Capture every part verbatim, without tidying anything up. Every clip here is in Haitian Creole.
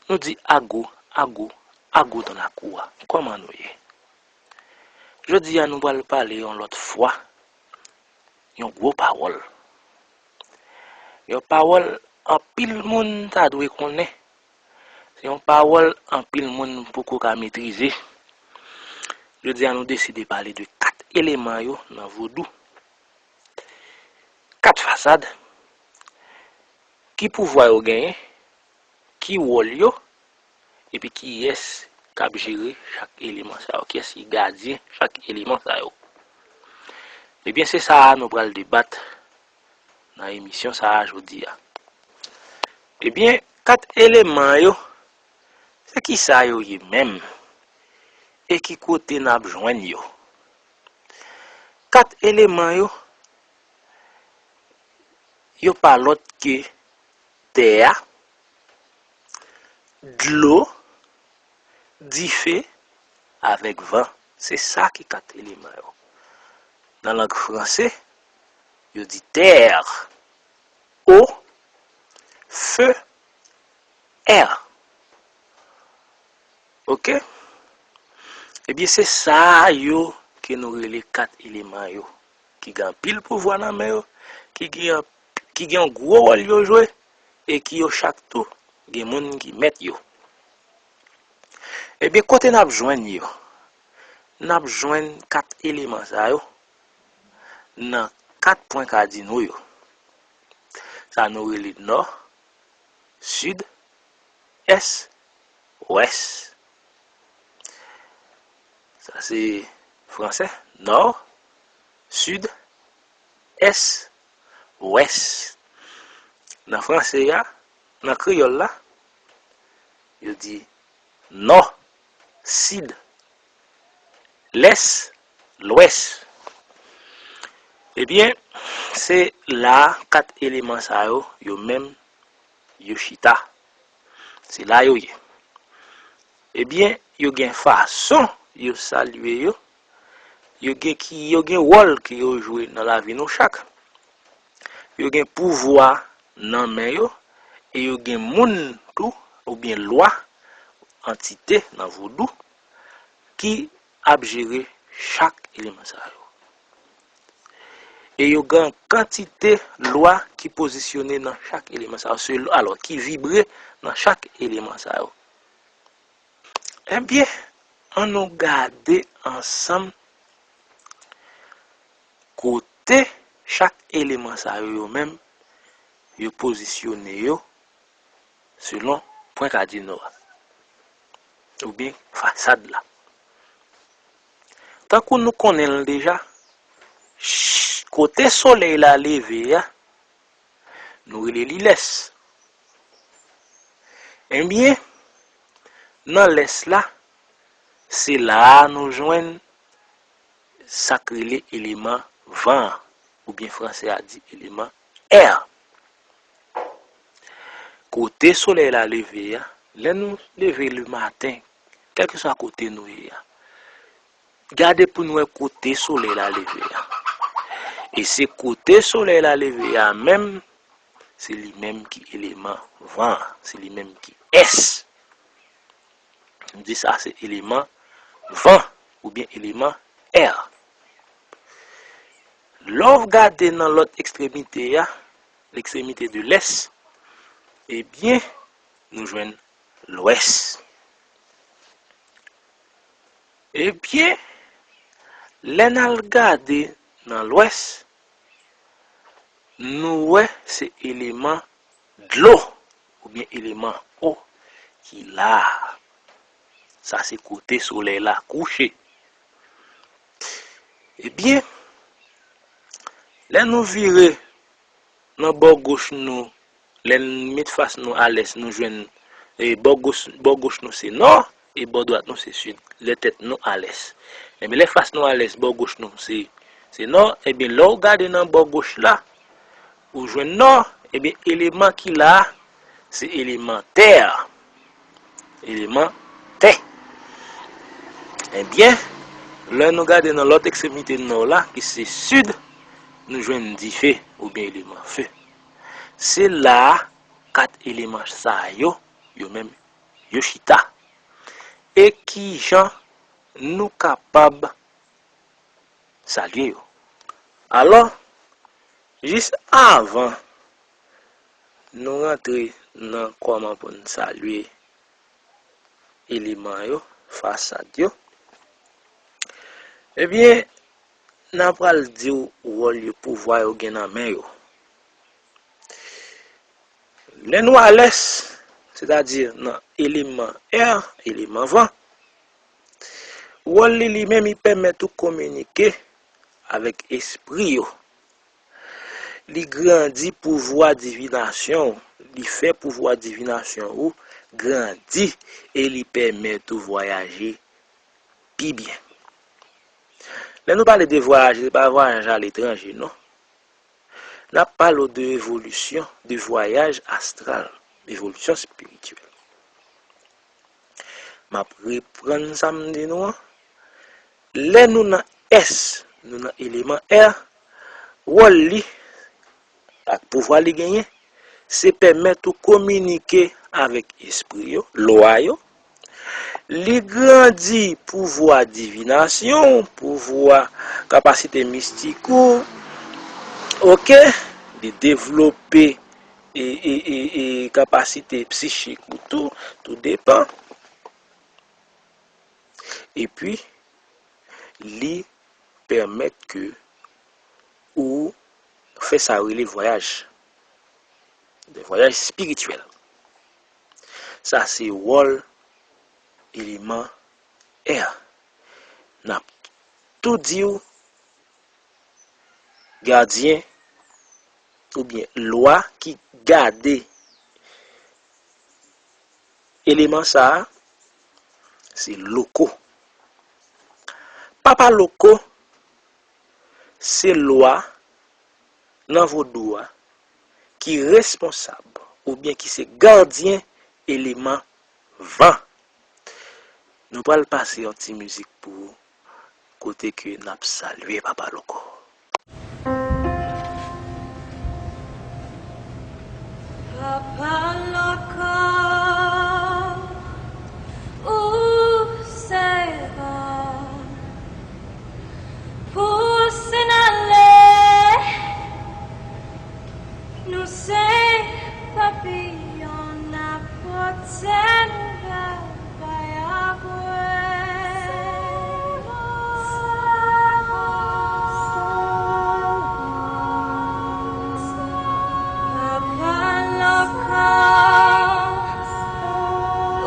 Nou di ago, ago, ago dans la cour. Kòman nou ye? Jodi a, nou pral pale yon lòt fwa, yon gwo pawòl. Yon pawòl anpil moun ta dwe konnen. Se yon pawòl anpil moun poko ka metrize. Jodi a, nou deside pale de kat eleman yo nan vodou. Kat fasad. Ki pouvwa yo genyen? Ki wòl yo? Epi kiyès k ap jere chak eleman sa yo? Kiyès ki gadyen chak eleman sa yo? Ebyen, se sa a nou pral debat nan emisyon sa a jodi a. Ebyen, kat eleman yo, se kisa yo ye menm? E ki kote n ap jwenn yo? Kat eleman yo, yo pa lòt ke tè a, dlo, dife, avèk van. Se sa ki kat eleman yo. Nan lang franse, yo di terre, eau, feu, air. Oke? Ebyen, se sa yo ke nou rele kat eleman yo, ki gen anpil pouvwa nan men yo, ki gen, ki gen yon gwo wòl yo jwe, e ki yo chak tou gen moun ki mèt yo. Ebyen, kote n ap jwenn yo? N ap jwenn kat eleman sa yo nan kat pwen kadino yo. Sa nou rele nò, sid, ès, wès. Sa se franse, nò, sid, ès, wès. Nan franse a, nan kreyòl la, yo di nò, sid, lès, lwès. Ebyen, se la kat eleman sa yo, yo menm, yo chita. Se la yo ye. Ebyen, yo gen fason yo salye yo, yo gen ki, yo gen wòl ke yo jwe nan lavi nou chak. Yo gen pouvwa nan men yo, e yo gen moun tou, oubyen lwa, antite nan vodou, ki ap jere chak eleman sa yo. E yo gen kantite lwa ki pozisyone nan chak eleman sa yo, selon, alò, ki vibre nan chak eleman sa yo. Ebyen, ann nou gade ansanm kote chak eleman sa yo, yo menm, yo pozisyone yo selon pwen kadino a, oubyen fasad la. Tankou nou konnen l deja, ch-, kote solèy la leve a, nou rele li lès. Ebyen, nan lès la, se la a nou jwenn sa k rele eleman van an, oubyen franse a di eleman air. Kote solèy la leve a, lè nou leve le maten, kèlkeswa kote nou ye a, gade pou n wè kote solèy la leve a. E se kote solèy la leve a menm, se li menm ki eleman van an, se li menm ki ès. M di sa se eleman van oubyen eleman air. Lè w gade nan lòt ekstremite a, l'extrémité de l'est, ebyen, nou jwenn lwès. Ebyen, lè n al gade nan lwès, nou wè se eleman dlo, oubyen eleman eau, ki la a. Sa se kote solèy la kouche. Ebyen, lè nou vire nan bò goch nou, lè n met fas nou a lès, nou jwenn, e, bò goch, bò goch nou se nò, e bò dwat nou se sid, lè tèt nou a lès. Ebyen, lè fas nou a lès, bò goch nou se, se nò, ebyen, lè w gade nan bò goch la, ou jwenn nò, ebyen, eleman ki la a, se eleman tè a. Eleman tè. Ebyen, lè nou gade nan lòt ekstremite nò la, ki se sid, nou jwenn dife, oubyen eleman fe. Se la a, kat eleman sa yo, yo menm, yo chita. E kijan nou kapab salye yo? Alò, jis avan nou rantre nan kòman pou n salye eleman yo, fasad yo, ebyen, n a pral di w wòl yo, pouvwa yo gen nan men yo. Lè nou alès, sètadi nan eleman air, eleman van, wòl li, li menm, li pèmèt ou kominike avèk espri yo. Li grandi pouvwa divinasyon w, li fè pouvwa divinasyon ou grandi e li pèmèt ou vwayaje pi byen. Lè nou pale de vwayaje, se pa vwayaj aletranje, non. N ap pale w de evolisyon, de vwayaj astral, evolisyon espirityèl. M ap reprann sa m di nou an. Lè nou nan S, nou nan eleman air, wòl li ak pouvwa li genyen, se pèmèt ou kominike avèk espri yo, lwa yo. Li grandi pouvwa divinasyon w, pouvwa, kapasite mistik ou. Oke? Li devlope e, e, e, e kapasite psichik ou tou, tou depan. Epi, li pèmèt ke ou fè sa yo rele vwayaj, de vwayaj espirityèl. Sa se wòl eleman air. N ap tou di w gadyen oubyen lwa ki gade eleman sa a, se Loko. Papa Loko se lwa nan vodou a ki responsab oubyen ki se gadyen eleman van. Nou pral pase yon ti mizik pou ou, kote ke n ap salye Papa Loko. Papa Loko, ou se van. Pouse n ale, nou se papiyon, n ap pote nouvèl bay ak wè. Papa Loko,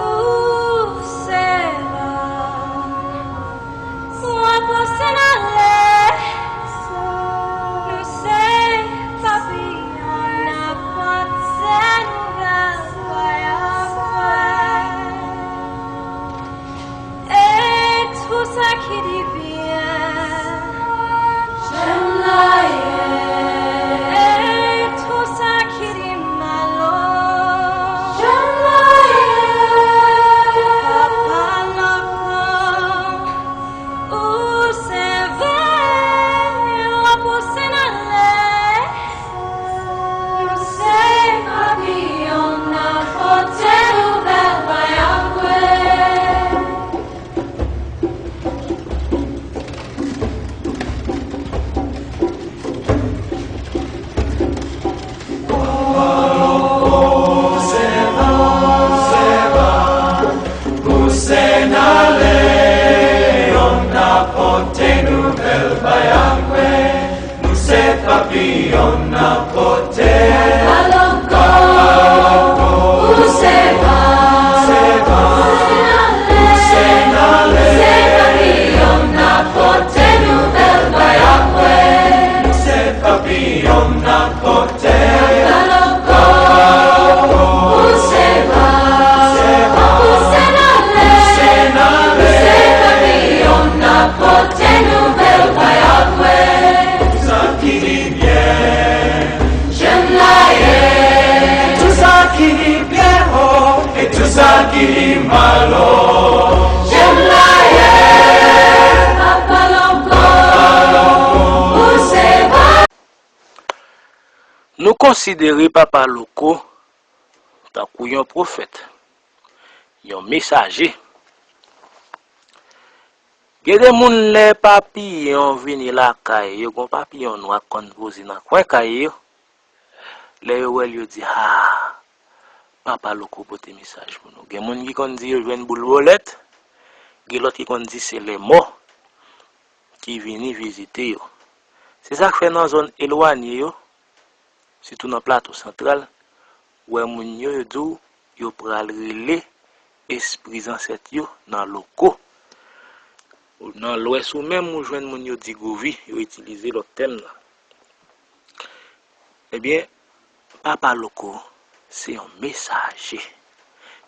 ou se van. Swa pouse n ale, nou se papiyon, n ap pote nouvèl vwayaj. E tou sa ki di byen, jan m la ye. E tou sa ki di mal, o, jan m la ye. Papa Loko, ou se van, w ap pouse n ale. Nou se papiyon, n ap pote nouvèl bay ak wè. Pouse n ale, yon n ap pote nouvèl bay ak wè. Nou se papiyon, n ap pote. Papa Loko, ou se van. Pouse n ale, pouse n ale. Se papiyon, n ap pote nouvèl bay ak wè. Nou se papiyon, n ap pote. Papa Loko, ou se van. Pouse n ale, pouse n ale. Se papiyon, n ap pote nouvèl bay ak wè. Tou sa ki di byen, jan m la ye. Tou sa ki di byen, o, e tou sa ki di mal, o, jan m la ye. Papa Loko, ou se van. Nou konsidere Papa Loko tankou yon pwofèt. yon mesaje. Gen de moun, lè papiyon vini lakay yo, gen yon papiyon nwa k konn poze nan kwen kay yo. Lè yo wè l, yo di, "Ha, Papa Loko pote mesaj pou nou." Gen moun ki konn di yo jwenn boul bolèt, gen lòt ki konn di se lèmò ki vini vizite yo. Se sa k fè nan zòn elwanye yo, sitou nan Plato Santral, w wè moun yo, yo di w yo pral rele espri zansèt yo nan Loko. Nan Lwès ou menm, ou jwenn moun yo di Govi, yo itilize lòt tèm nan. Ebyen, Papa Loko se yon mesaje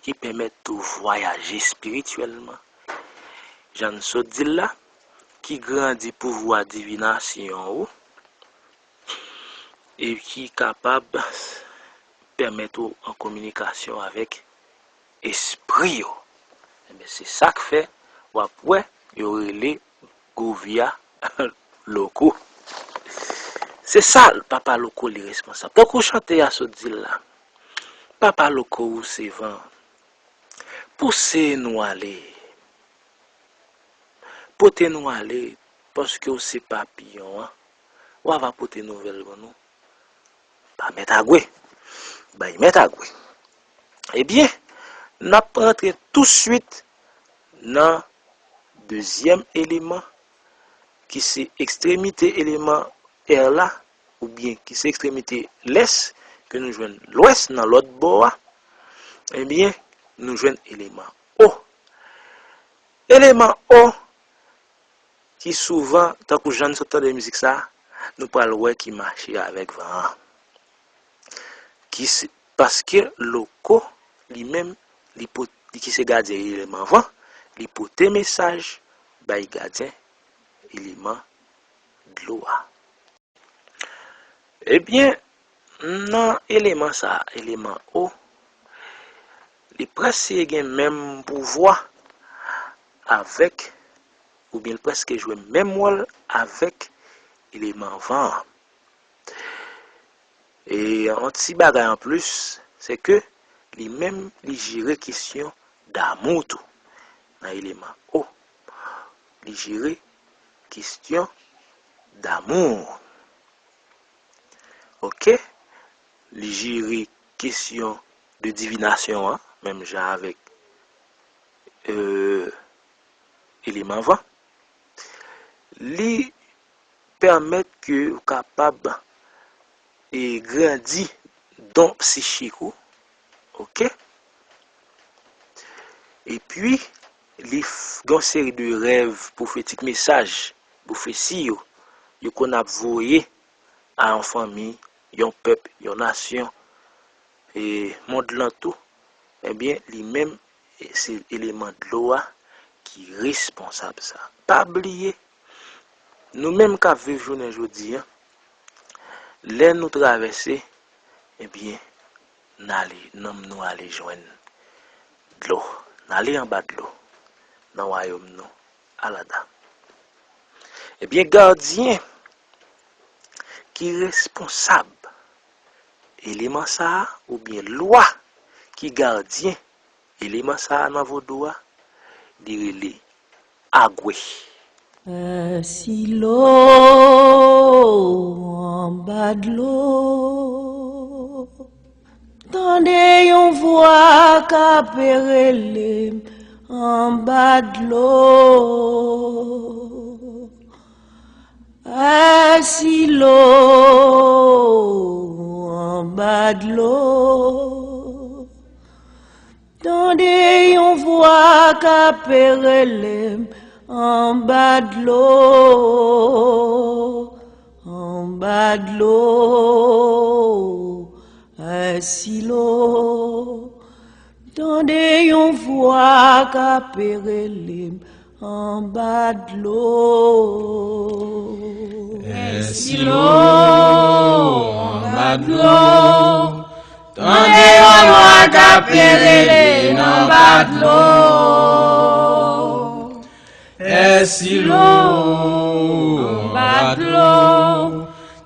ki pèmèt ou vwayaje espirityèlman, jan n sot di l la, ki grandi pouvwa divinasyon ou, e ki kapab pèmèt ou an kominikasyon avèk espri yo. Ebyen, se sa k fè w ap wè yo rele Govi a Loko. Se sa, Papa Loko li responsab. Tankou chante a sot di l la, Papa Loko, ou se van, pouse nou ale. Pote nou ale, paske w se papiyon an. W a va pote nouvèl ban nou. Pa mèt a gwe. Bay mèt a gwe. Ebyen, n ap rantre touswit nan dezyèm eleman, ki se ekstremite eleman R la, oubyen ki se ekstremite lès, ke nou jwenn lwès nan lòt bò a. Ebyen, nou jwenn eleman O. Eleman O, ki souvan, tankou jan n sot tande mizik sa, nou pral wè ki mache avèk van an. Ki se, paske Loko, li menm, li pot-, li ki se gadyen eleman van, li pote mesaj bay gadyen eleman dlo a. Ebyen, nan eleman sa a, eleman O, li prèske gen menm pouvwa avèk, oubyen li prèske jwe menm wòl avèk eleman van an. E yon ti bagay anplis, se ke li menm, li jere kesyon damou tou. Nan eleman O, li jere kesyon damou. Oke? Li jere kesyon de divinasyon an, menm jan avèk, euh, eleman van. Li pèmèt ke ou kapab, e, grandi don psichik ou. Oke? Epi, li f-, gen yon seri de rèv pwofetik, mesaj, pwofesi yo, yo konn ap voye a yon fanmi, yon pèp, yon nasyon, e mond lan tou, ebyen, li menm, e se eleman dlo a ki responsab sa. Pa bliye, nou menm k ap viv jounen jodi a, lè nou travèse, ebyen, n ale, nanm nou ale jwenn dlo. N ale anba dlo, nan wayòm nou, Alada. Ebyen, gadyen ki responsab eleman sa a, oubyen lwa ki gadyen eleman sa a nan vodou a, li rele Agwe. Èsilo anba dlo. Tande yon vwa k ap rele m anba dlo. Èsilo anba dlo. Tande yon vwa k ap rele m anba dlo, anba dlo, èsilo. Tande yon vwa k ap rele m anba dlo. Èsilo anba dlo. Tande yon vwa k ap rele m anba dlo. Èsilo anba dlo.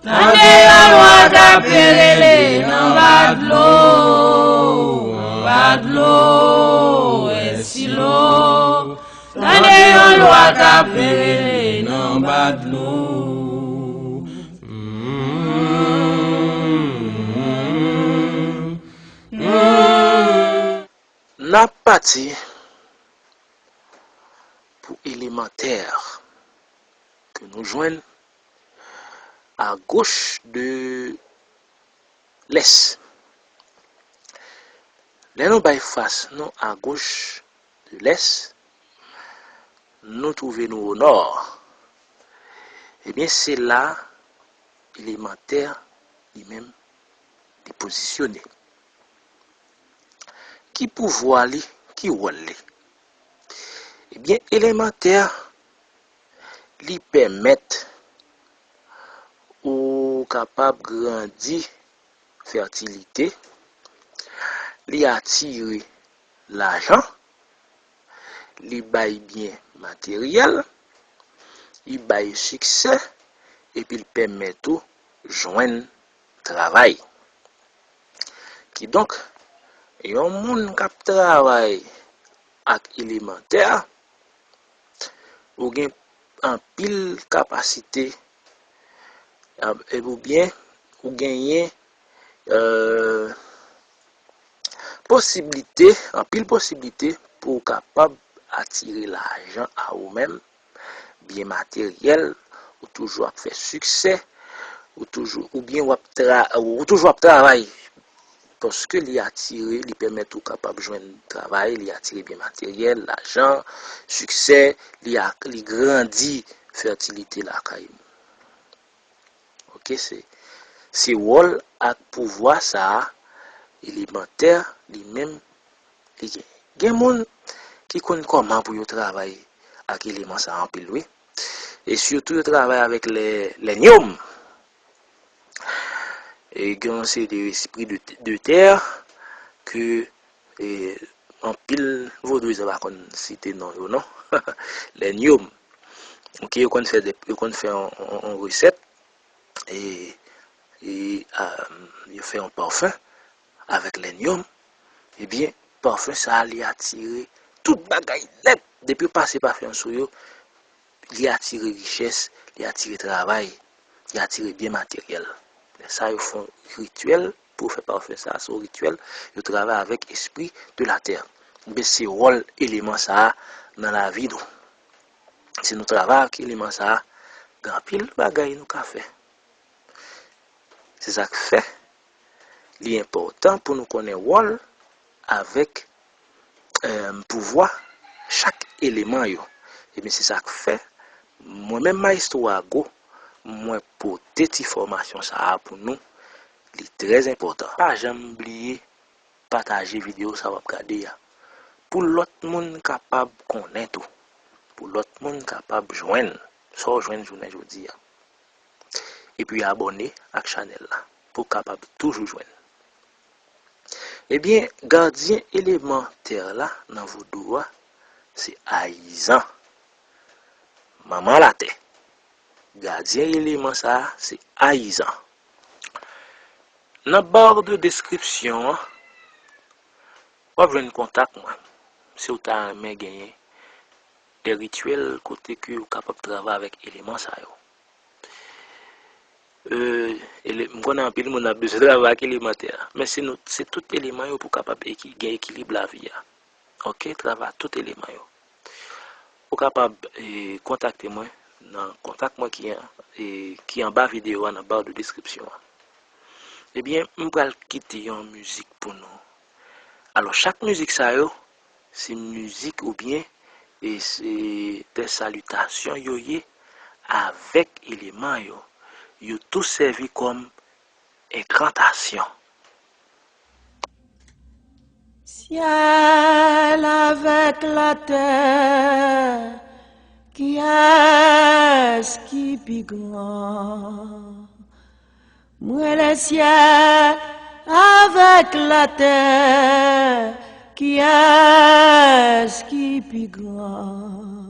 Tande yon vwa k ap rele m anba dlo, anba dlo. K ap veye nan ba dlo. N ap pati pou elemantè ke nou jwenn agoch de lès. Lè nou bay fas nou agoch de lès, nou twouve nou o nò. Ebyen, se la elemantè li menm li pozisyone. Ki pouvwa li, ki wòl li? Ebyen, elemantè li pèmèt ou kapab grandi fètilite, li atire lajan, li bay byen materyèl, li bay siksè, epi l pèmèt ou jwenn travay. Kidonk, yon moun k ap travay ak elemantè, ou gen anpil kapasite, oubyen ou genyen, euh, posiblite, anpil posiblite pou w kapab atire lajan a ou menm, byen materyèl, ou toujou ap fè siksè, ou toujou, oubyen w ap tra-, ou toujou ap travay. Paske li atire, li pèmèt ou kapab jwenn travay, li atire byen materyèl, lajan, siksè, li a-, li grandi fètilite lakay nou. Oke, se, se wòl ak pouvwa sa a, elemantè li menm li gen. Gen moun ki konn kòman pou yo travay ak eleman sa a anpil, wi. E sitou yo travay avèk lè, lè nyòm. E gen yon seri de espri de, de tè ke, e, anpil vodouyizan pa konn site non yo, non. Lè nyòm. Oke, yo konn fè de, yo konn fè yon, yon, yon resèt. E, e, a, yo fè yon pafen avèk lè nyòm. Ebyen, pafen sa a, li atire tout bagay nèt. Depi yo pase pafen an sou yo, li atire richès, li atire travay, li atire byen materyèl. Lè sa yo fè yon rityèl pou yo fè pafen sa a, se yon rityèl, yo travay avèk espri de la tè. Ebyen, se wòl eleman sa a nan lavi nou. Si nou travay ak eleman sa a, gen anpil bagay nou ka fè. Se sa k fè li enpòtan pou nou konnen wòl avèk, eh, pouvwa chak eleman yo. Ebyen, se sa k fè mwen menm Maestro Ago, mwen pote ti fòmasyon sa a pou nou. Li trè enpòtan. Pa janm bliye pataje videyo sa w ap gade a, pou lòt moun kapab konnen tou, pou lòt moun kapab jwenn sa w jwenn jounen jodi a. Epi abòne ak chanèl la pou w kapab toujou jwenn. Ebyen, gadyen eleman tè la nan vodou a, se Ayizan. Manman latè. Gadyen eleman sa a, se Ayizan. Nan ba de deskripsyon an, w ap jwenn kontak mwen. Si w ta renmen genyen de rityèl kote ke w kapab travay avèk eleman sa yo. Euh, ele-, m konnen anpil moun ap bezwen travay ak eleman tè a. Men se nou, se tout eleman yo pou w kapab eki-, gen ekilib lavi a. Oke, travay tout eleman yo. Ou kapab, eh, kontakte mwen nan kontak mwen ki an, eh, ki anba videyo a, nan ba de deskripsyon an. Ebyen, m pral kite yon mizik pou nou. Alò, chak mizik sa yo, se mizik oubyen, eh, se de salitasyon yo ye avèk eleman yo. Yo tou sèvi kòm enkantasyon. Syèl avèk latè, kiyès ki pi gran? Mwen, le syèl avèk latè, kiyès ki pi gran?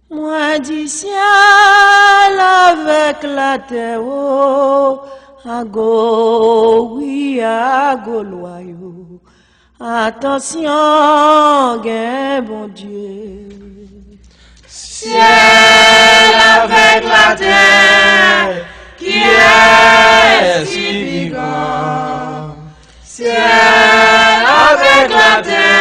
Mwen di syèl avèk latè, o, ago wi, ago lwa yo. Atansyon, gen Bondye. Syèl Kiyès ki pi gran? Syèl avèk latè,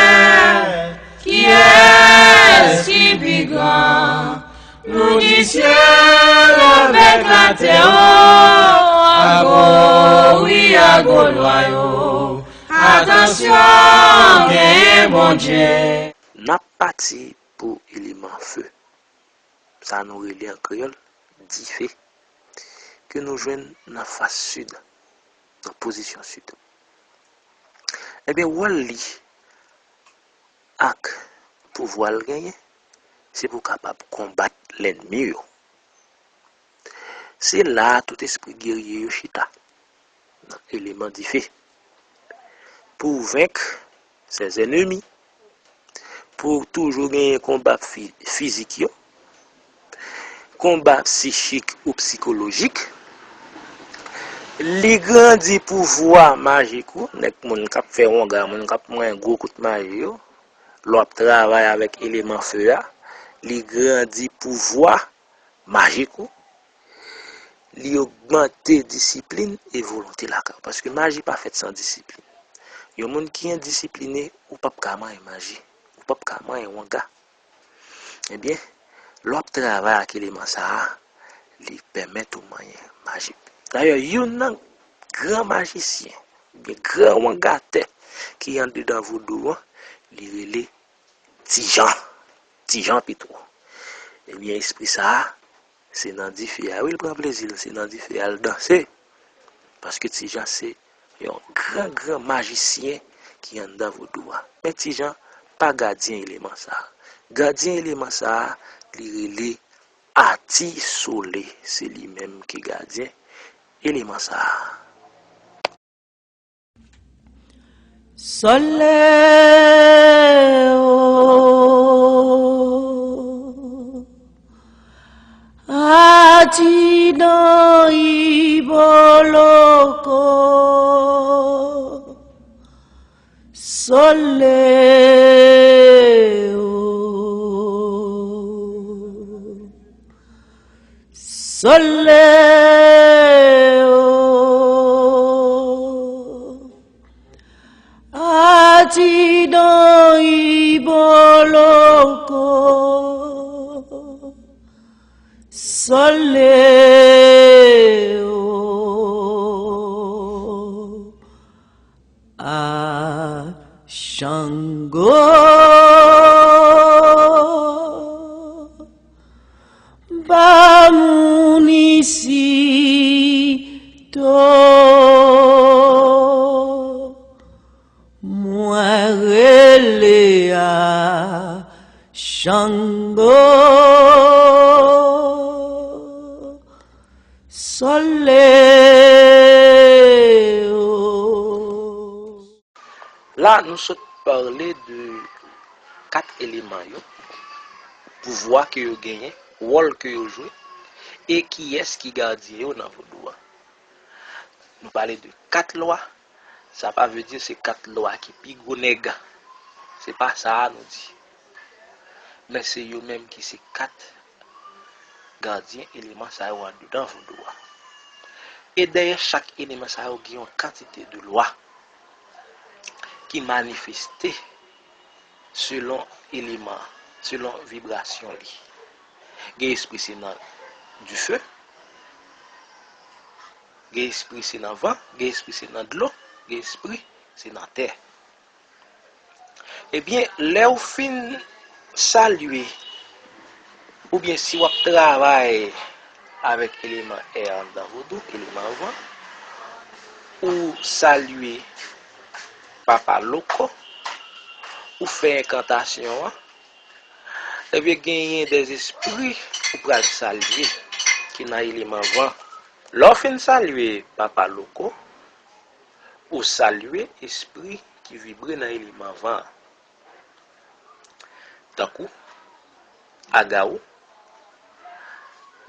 kiyès ki pi gran? Nou di syèl avèk latè, o, ago, wi, ago lwa yo. Atansyon, genyen Bondye. N ap pati pou eleman fe. Sa nou rele an kreyòl dife, ke nou jwenn nan fas sid, nan pozisyon sid. Ebyen, wòl li ak pouvwa l genyen, se pou kapab konbat lènmi yo. Se la a tout espri gerye yo chita, nan eleman dife. Pou venk ses ennemis, pou toujou genyen konba fi-, fizik yo, konba psichik ou psikolojik. Li grandi pouvwa majik ou, nèg moun k ap fè wonga, moun k ap manyen gwo kout maji yo. Lè w ap travay avèk eleman fe a, li grandi pouvwa majik ou, li ogmante disiplin e volonte lakay ou. Paske maji pa fèt san disiplin. Yon moun ki endisipline, ou p ap ka manyen maji, ou p ap ka manyen wanga. Ebyen, lè w ap travay ak eleman sa a, li pèmèt ou manyen maji. Dayè, youn nan gran majisyen, oubyen gran wangatè ki anndedan vodou an, li rele Ti Jan. Ti Jan Pitwo. Ebyen, espri sa a, se nan dife a, wi, l pran plezi l, se nan dife a l danse. Paske Ti Jan se yon gran, gran majisyen ki anndan vodou a. Men Ti Jan pa gadyen eleman sa a. Gadyen eleman sa a, li rele Ati Sole. Se li menm ki gadyen eleman sa a. Sole o, ati nan iboloko. Sole o, sole o, ati nan iboloko. Sole o, a Shango, ba moun isi to, mwen rele a Shango. Sole o. La, nou sot pale de kat eleman yo, pouvwa ke yo genyen, wòl ke yo jwe, e kiyès ki gadyen yo nan vodou a. Nou pale de kat lwa, sa pa vle di se kat lwa ki pi gwo nèg. Se pa sa a nou di. Men se yo menm ki se kat gadyen eleman sa yo anndedan vodou a. E dèyè chak eleman sa yo gen yon kantite de lwa ki manifeste selon eleman, selon vibrasyon li. Gen espri se nan dife, gen espri se nan van, gen espri se nan dlo, gen espri se nan tè. Ebyen, lè w fin salye, oubyen si w ap travay avèk eleman air anndan vodou, eleman van, ou salye Papa Loko, ou fè enkantasyon an, ebyen, genyen dèzespri ou pral salye ki nan eleman van. Lè w fin salye Papa Loko, ou salye espri ki vibre nan eleman van an. Tankou Agawou,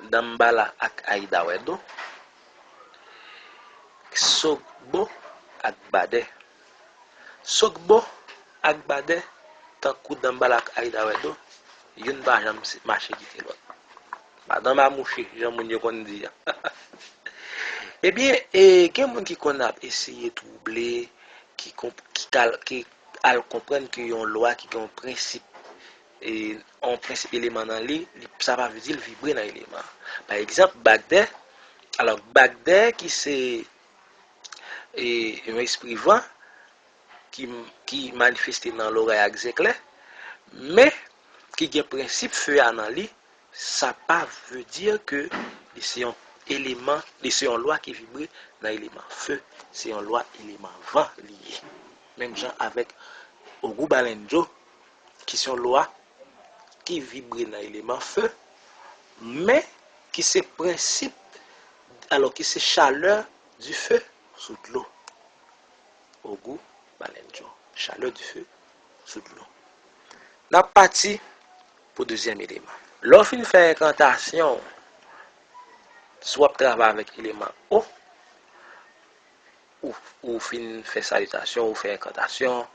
Danmbala ak Ayidawèdo, Sogbo ak Badè. Sogbo ak Badè, tankou Danmbala ak Ayidawèdo, youn pa janm se-, mache kite lòt. Madanm a mouche, jan moun yo konn di a. Ebyen, e, gen moun ki konn ap eseye twouble, ki, konp- ki, kal- ki al konprann ke yon lwa ki gen yon prensip, e, yon prensip eleman nan li, li sa pa vle di l vibre nan eleman. Pa egzanp, Bagdè, alò Bagdè ki se e, yon espri van ki, ki manifeste nan loray ak zeklè, men ki gen prensip fe a nan li, sa pa vle di ke li se yon eleman, li se yon lwa ki vibre nan eleman fe, se yon lwa eleman van li ye. Menm jan avèk Ogou Balendjo, ki se yon lwa ki vibre nan eleman fe, men ki se prensip, alò ki se chalè du feu sou dlo. Ogou Balendjo, chalè du feu sou dlo. N ap pati pou dezyèm eleman. Lè w fin fè enkantasyon, si w ap travay avèk eleman O, ou, ou fin fè salitasyon, ou fè enkantasyon,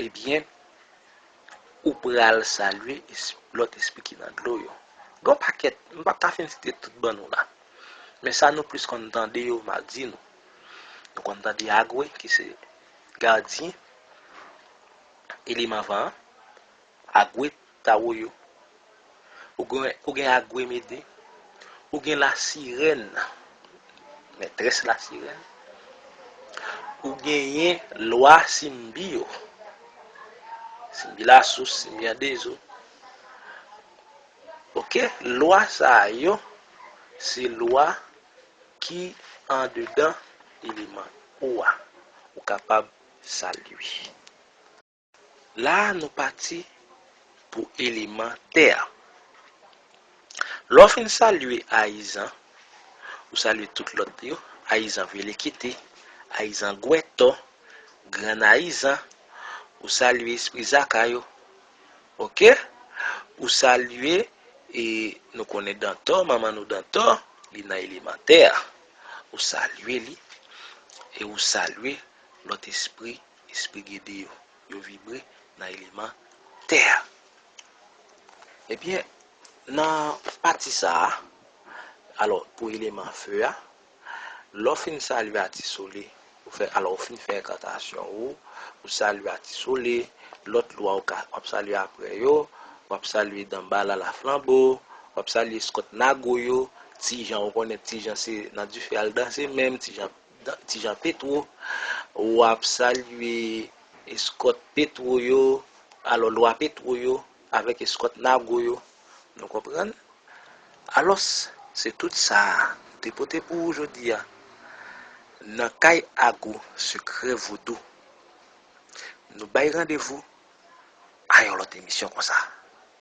ebyen, ou pral salye es- lòt espri ki nan dlo yo. Gen yon pakèt, m p ap ka fin site tout ban nou la. Men sa nou plis konn tande yo, m a di nou. Nou konn tande Agwe, ki se gadyen eleman van an, Agwe Tawoyo. Ou gen, ou gen Agwe Mede. Ou gen Lasirèn, mètrès Lasirèn. Ou genyen lwa Simbi yo. Simbi Lasous, Simbi Andezo. Oke, lwa sa yo, se lwa ki andedan eleman O a. Ou kapab salye. La a, nou pati pou eleman tè a. Lè w fin salye Ayizan, ou salye tout lòt yo, Ayizan Velekete, Ayizan Gwètò, Grann Ayizan, ou salye espri Zaka yo. Oke? Ou salye, e nou konnen Dantò, manman nou Dantò, li nan eleman tè a. Ou salye li, e ou salye lòt espri, espri Gede yo. Yo vibre nan eleman tè a. Ebyen, nan pati sa a, alò, pou eleman fe a, lè w fin salye Atisole, ou fè, alò, ou fin fè enkantasyon ou, ou salye Atisole, lòt lwa ou ka, w ap salye apre yo, w ap salye Danbala Laflanbo, w ap salye Eskòt Nago yo, Tijan, ou konnen Tijan se nan dife al danse menm, Tijan, Tijan Petwo, w ap salye Eskòt Petwo yo, alò lwa Petwo yo, avèk Eskòt Nago yo. Nou konprann? Alòs, se tout sa a te pote pou ou jodi a nan kay Ago Sekrè Vodou. Nou bay randevou a yon lòt emisyon konsa.